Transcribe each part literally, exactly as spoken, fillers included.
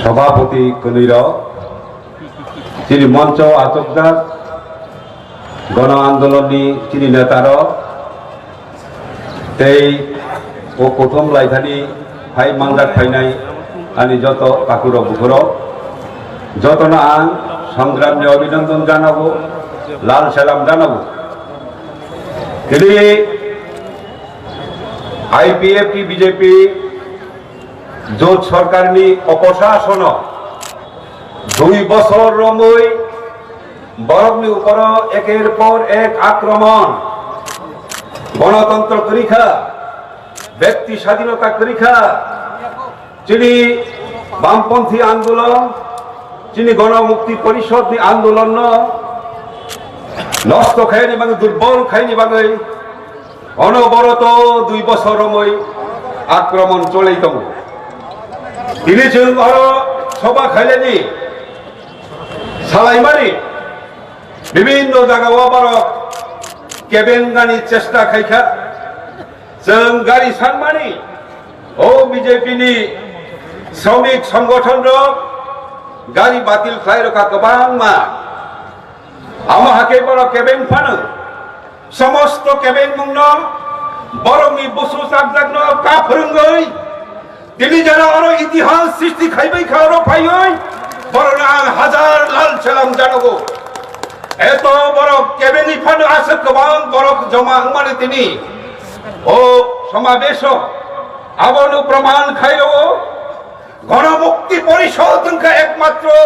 Sabhapati kwnwi rok, chini moncho achukjak gono andolonni chini neta rok, tei o kothom laithani phai manjak phainai ani joto takhurok bukhurok, jotono ang songramni abhinondon janago, lal salam janago. Tini I P F T B J P jot sorkarni oposasono dui bosor romwi borokni uporo eker por ek akromon, gonotontro kwrwi kha, bekti sadinota kwrwi kha, chini bamponthi andolon, chini Gono Mukti Porishodni andolonno nosto khaini bagwi, durbol khaini bagwi, Onoboroto dui bosor romwi akromon cholwi tongo. Tini chwng oro soba khailani salaimani bibinno jagao borok kebengani chesta khaikha. Chwng gari sanmani o B J P ni sromik songgothon rok gari batil khlai rokha kwbangma. Amo hakhe borok kebeng phano somosto kebengmungno borokni busu chapjakno kaphwrwngwi tini jora oro itihas srishti khaibai kha oro phaiwi borokno ang hajar lal salam janogo. Eto borok kebengwi phano aswk kwbang borok joma wngmani tini o somabeso abono proman khairwo. Gono Mukti Porishod wngkha ekmatro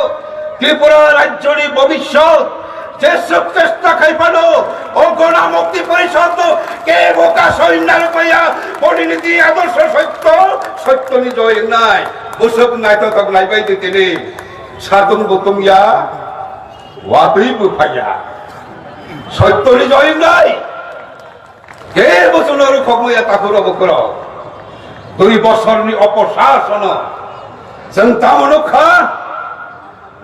Tripura rajyoni bobishyot. Jeswk chesta khai phano o Gono Mukti Porishod no kebo kasoi narwkmaya, poni niti adorsho sotyo, sotyoni joy wngnai. Bwswk naithotok naibai di tini. Satung bo tungya, watwi bo phaiya. Sotyoni joy wngnai. Kebo chwngno rwkhokmaya takhurok bukhurok. Dui bosorni oposasono chwng tamo nukha,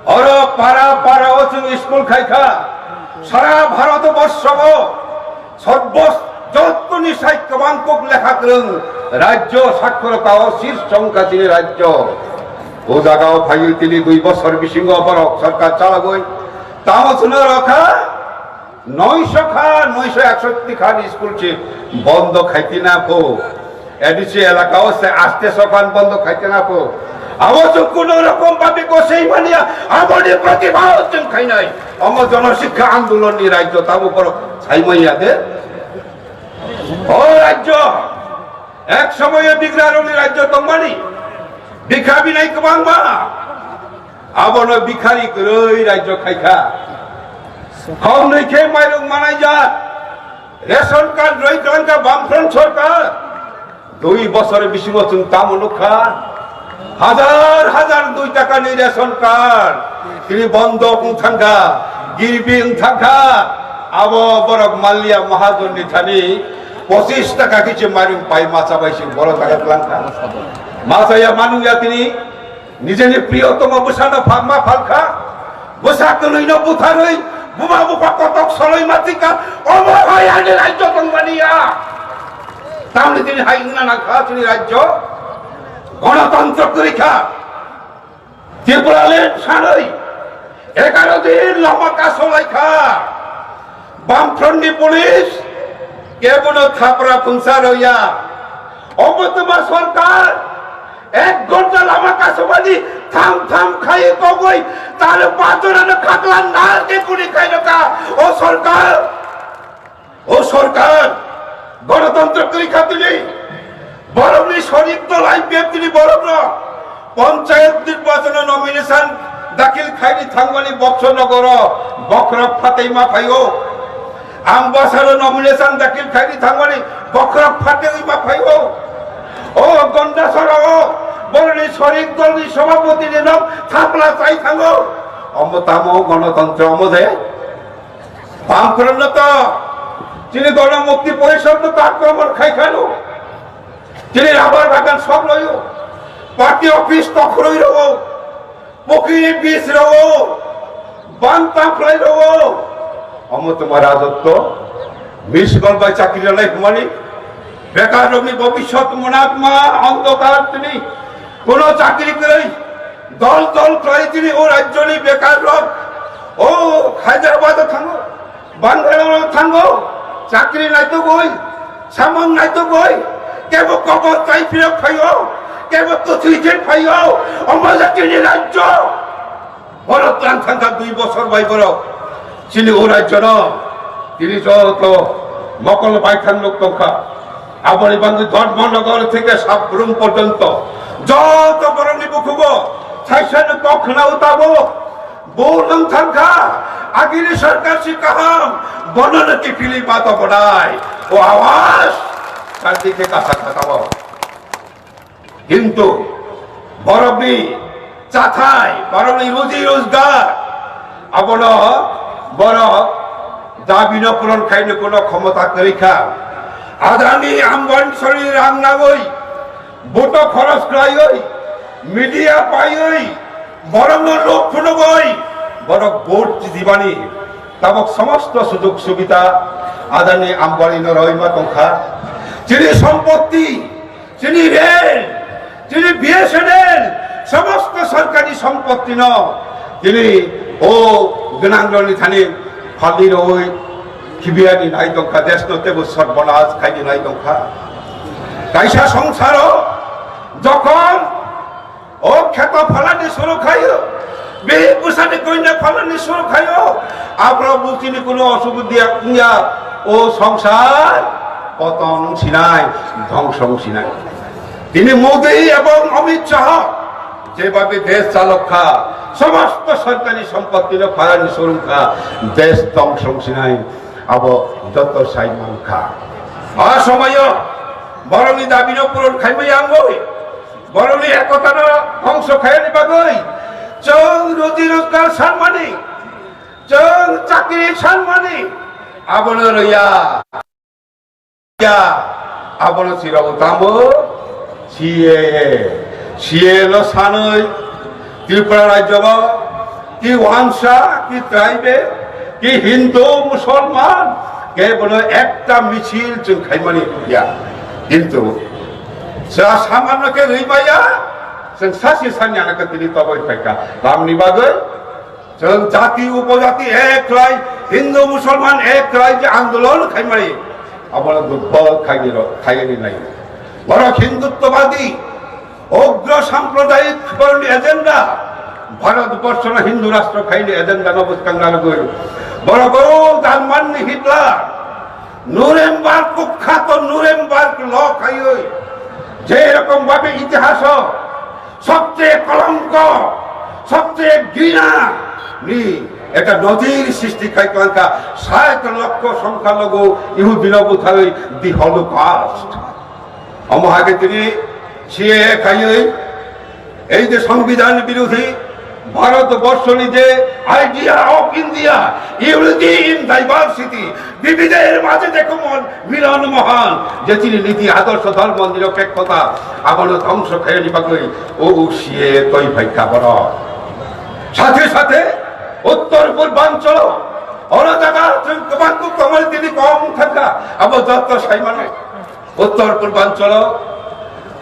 oro para para o chwng school khaikha, sara Bharat borsho o sobbos jottoni sai kwbang kok lekha kwrwng rajyo, sakhorota o shirsh wngkha chini rajyo. O jaga o phaiwi tini dui bosor bisingo borok sorkar chalagwi tamo chwngno rwkha. Noisho kha, noisho eksotti khan school se bondo khaiti na pho. A D C elaka o se aste so khan bondo khaiti na pho. Abo chwng kuno rokom babi gosei mania, aboni protibad chwng khainai. Omo jono sikha andolon ni rajyo tamo borok sai manya de. O rajyo, ek somoyo bigra rok ni rajyo tongmani. Bikha binai kwbangma. Abono bikhari kwrwi rajyo khaikha. Khornwi khe mairung manaijak. Ration card rwi kwlangkha Bamfront sorkar. Dui bosor bisingo chwng tamo nukha. Hajar hajar dui takani ration card. Tini bondok wng thangkha. Girbi wng thangkha. Abo borok Malliya Mahajonni thani pochis taka khe se mairung pai macha bai se borok taka kwlangkha. Machaya manungya tini. Nijeni priyotomo bwsano pha-, ma phalkha, bwsa kwlwino butharwi, buma bupha kotok soloi matika, omo hai ani rajyo tongmani ya. Tamni tini hai wngna nangkha chini rajyo, gonotontro kwrwi kha. Tripura land sanwi egaro din lama kasolaikha. Bamfront ni police kebono thapra phungsa rwya. Omo twma sorkar ek ghonta lama kasubani tham tham khai kogwi tare pachorano khakla nal ke kuni khai rwkha. O sorkar, o sorkar gonotontro kwrwi kha tini. Borokni sorik dol I P F T ni borokno panchayat nirbachono nomination dakhil khaini thangmani Boksonogoro bokhorok phatwi ma phaio. Ambasaro nomination dakhil khaini thangmani bokhorok phatwi ma phaio. O Gondasoro o borokni sorik dolni sobhapoti ni nok thapla chai thango. Omo tamo gonotontro omo je? Bamfront no to chini Gono Mukti Porishod no to akromon khai khano. Chini rubber bagan sok loyo. Party office tokhoroi rogo. Pokiri bis rogo. Banta khlai rogo. Omo toma rajotto. Miss call bai chakri rwnai humani. Bekar rokni bobishyot munakma ondokar tini. Kono chakri kwrwi. Dol dol khlai tini o rajyoni bekar rok o Hyderabad o thango, Bangalore o thango, chakri naitugwi, samung naitugwi, kebo kobor tai phirok phaio, kebo kwthwi khe phaio, omo je tini rajyo. Borok tlang thangkha dui bosor bai borok. Chini o rajyono tini joto mokol baithang lok tongkha. Aboni bangwi Dharmanagar theke Sabrum porjonto joto borokni bukhugo thaisano kok khna utabo. Bo nang thangkha, agini sarkar si kaham, bonono kiphilwi bato bodai. O awas shanti khe kasa khatao. Kintu borokni chathai, borokni ruji rojgar, abono borok dabino puron khaino kuno khomota kwrwi kha. Adani Ambani sori rang nagwi, buto khoros khlaiwi, media paiwi, borokno lok phunugwi, borok vote jibani tabok somosto sujog subida Adani Ambani no roima tongkha. Chini sompotti, chini rel, chini B S N L, somosto sorkari sompottino tini o gwnangrokni thani phalni roi khibiyani nai tongkha, desno tebo sorbonas khaini nai tongkha. Kaisa songsaro jokhon o kheto phalani suru khaio, bihik bwsani koina phalani suru khaio, aphro buktini kuno osubidya wngya, o songsar poton sinai, dhongso sinai. Tini Modi ebong Amit Shah jebabe desh chalok kha, somosto sorkari sompottino phalani suru kha, desh dhongso sinai, abo joto sai man kha. A somoyo borokni dabino puron khaimaya wngwi, borokni ekotano dhongso khaiyani bagwi chwng ruji rojgar sanmani, chwng chakri sanmani, abono rwya. Ya, abono chirok tamo C A A, C A A no sanwi Tripura rajyo ki Wangsa, ki tribal, ki Hindu, Musolman, kebono ekta misil chwng khaimani ya. Kintu sa samanno khe rwi maya, chwng sasi sani ano khe tini toboi phaikha. Tamni bagwi chwng jati upojati ek khlai, Hindu Musolman ek khlai je andolon khaimani, abono durbol khaini ro-, khaini nai. Borok Hinduttwabadi, Ugro sampradayik borokni agenda, Bharat borsono Hindu rashtra khaini agenda no bwskang narwgwi. Borok o German ni Hitler, Nuremberg kukhato Nuremberg law khaiwi, je rokom bhabe itihaso sobcheye kolongko, sobcheye ghina ni ekta nozir srishti khai tongkha, sait lokho songkha logo Ihudi no butharwi the Holocaust. Omo hai khe tini C A A khaiwi, ei je Songbidan birodhi, Bharat borshoni je idea of India, unity in diversity, bibidher majhe dekho mon, milan mohan, je tini niti adorsho dhormo niropekkhota, abono dhongso khaiyani bagwi o C A A toi phaikha borok. Sathe sathe, uttor purbanchalo, oro jaga chwng kwbang kuk tongmani tini kom thangkha, abo joto saimano. Uttor purbanchalo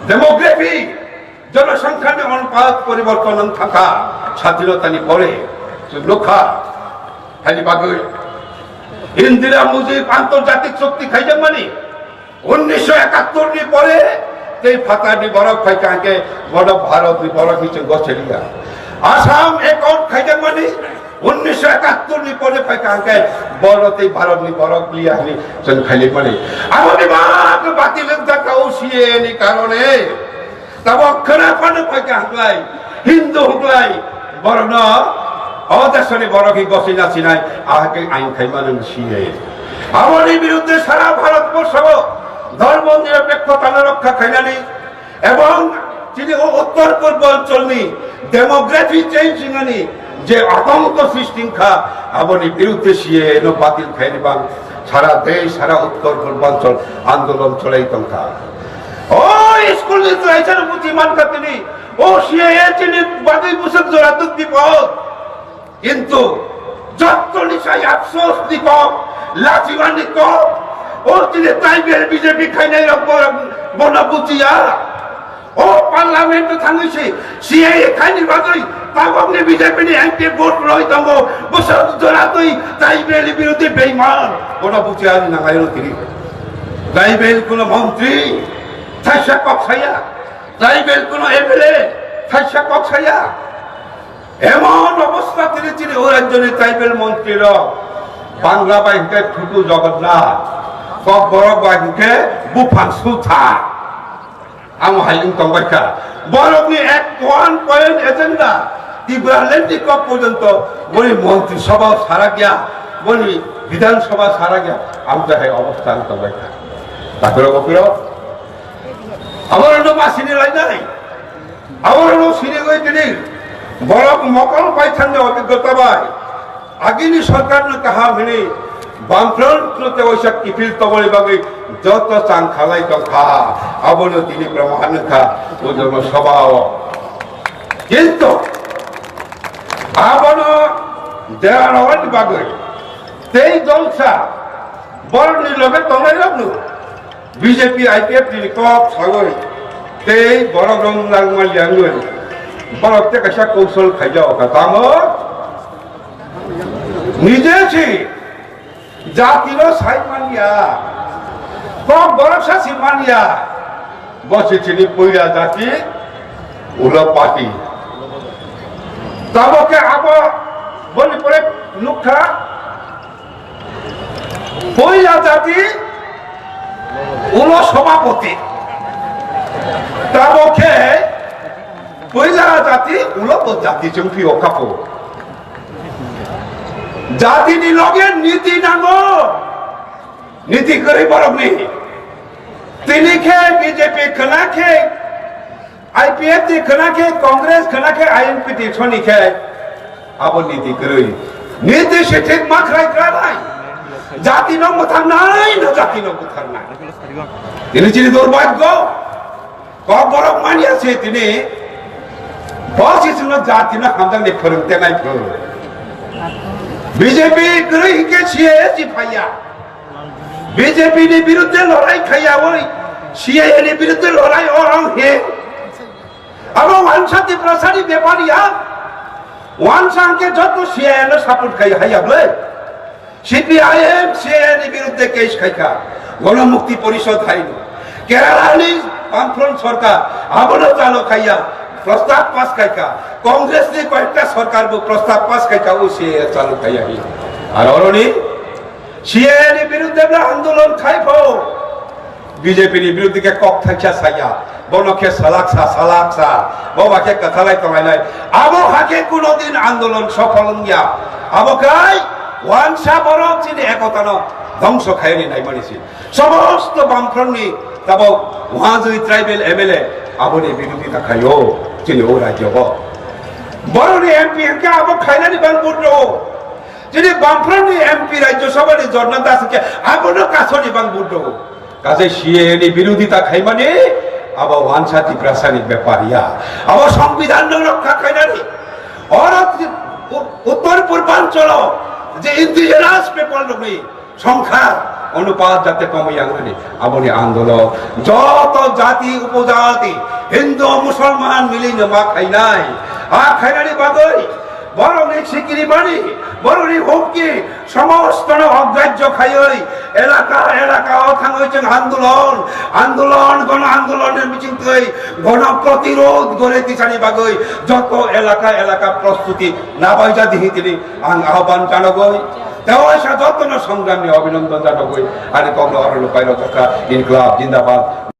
demography, jonosongkhani onpat poriborton wng thangkha, sadhinotani pore chwng nukha. Haini bagwi Indira Mujib antorjatik chukti khaijakmani unnisho ekattor ni pore tei phatarni borok phaikha hwnkhe bono Bharatni borok hinwi chwng gochiliya. Assam Accord khaijakmani unnisho ekattor ni pore phaikha hwnkhe bono tei Bharatni borok liya hinwi chwng khailaimani. Aboni bagwi batil wngjakha o C A A ni karone. Tabok khwna phano phaikha hwnkhlai, Hindu hwnkhlai, borokno o desoni borok hi gosina sinai, ahakhe ain khaimani C A A. Aboni biruddhe sara Bharat borso dhormo nirapekkhotano rokha khainani, ebong chini o uttor purbo oncholni demography change wngmani je atonko srishti wngkha, aboni biruddhe C A A no batil khaini bang sara desh, sara uttor purbanchal andolon cholai tongkha. O school ni twlaisa no buji mankha tini, o C A A chini bagwi bwswk jora duk bipod. Kintu jottoni sai afsos ni kok, lajiman ni kok, o chini tribal B J P khainai rok bo-, bono bujiya. O Parliament o thangwi se C A A khaini bagwi tabokni B J P ni M P vote roi tongo, bwswk jora twi tribal ni biruddhe beiman, bono buchi ani nangai rw tiri. Tribal kuno montri thaisa kok saya, tribal kuno M L A thaisa kok saya. Emon obostha tini chini o rajyoni tribal montri rok Bangla bai hwnkhe Thutu Jogotnath, Kokborok bai hwnkhe Buphang Sutha. Amo hai wng tongbaikha. Borokni ek one point agenda, Tipraland ni kok porjonto boni montri sabha o sarakya, boni bidhan sabha sarakya, amo hai obostha wng tongbaikha. Takhurok bokhurok, aborokno ma sini lainai, aborokno sinigwi tini borok mokol paithangni obiggota bai. Agini sorkarno kaham hwnwi Bamfront no tewaisa kiphil tongmani bagwi joto chang khalai tongkha, abono tini proman wngkha, o jono sabha o. Kintu abono dera rwani bagwi tei dolsa borokni loge tongnairokno B J P I P F T ni kok sagwi tei borok rok nangma liangwi borok tei kaisa koushol khaijao kha tamo. Nije si jati no sai manya, kok borok sa si manya, bo si chini puila jati ulo party. Tamo khe abo boni pore nukha puila jati ulo sobhapoti. Tamo khe puila jati ulo bo jati chwng phio khapo. Jatini loge niti nango, niti kwrwi borokni. Tini khe B J P khwna khe, I P F T khwna khe, Congress khwna khe, I N P T soni khe, abo niti kwrwi. Niti se thik ma khwlai kranai. Jati no mwthangnai, no jati no butharnai. Tini chini durbhagyo. Kokborok manya se tini bo si chwngno jatino hamjakni phwrwng tenai phwrwng. B J P kwrwi hinkhe C A A si phaiya. B J P ni biruddhe lorai khaiya oi, C A A ni biruddhe lorai o ang he. Abo wansa Tiprasani bepar ya. Wansa hwnkhe joto C A A no support khai haiya bwle. C P I M C A A ni biruddhe case khaikha, Gonomukti Porishod haino. Kerala ni Bamfront sorkar abono chalo khaiya, prostab pass khaikha. Congress ni koyekta sorkar bo prostab pass khaikha, o C A A chalo khaiya hi. Ar oroni C A A ni biruddhe bla andolon khaipho. B J P ni biruddhe khe kok thaisa saya, bono khe salak sa, salak sa, bo ba khe kwthalai tongainai. Abo hakhe kuno din andolon sophol wngya. Abo khai wansa borok chini ekotano dhongso khaini naimani si. Somosto Bamfront ni tabok wajwi tribal M L A aboni birodita khaio chini o rajyo o. Boroni M P hwnkhe abo khainani bang budro. Chini Bamfront ni M P Rajya Sabha ni Jorna Das hwnkhe abono kasoni bang budro. Kaje C A A ni birodita khaimani abo wansa Tiprasa ni bepar ya. Abo Songbidan no rokha khainani. Oro U-, Uttor Purbanchalo je indigenous people rokni songkha onupat jate komwi yangnani aboni andolon joto jati upojati Hindu Musulman mili no ma khainai. A khainani bagwi borokni sikiri mani, borokni humki, somostono ograjyo khaiwi elaka elaka o thangwi chwng andolon, andolon, gono andolon ni bisingtwi gono protirod gore tisani bagwi joto elaka elaka prostuti nabaijadi hitini ang ahban janogoi. Tewaisa jotono songramni abhinondon janogoi ani kokno orono pairok jakha. Inklab jindabad.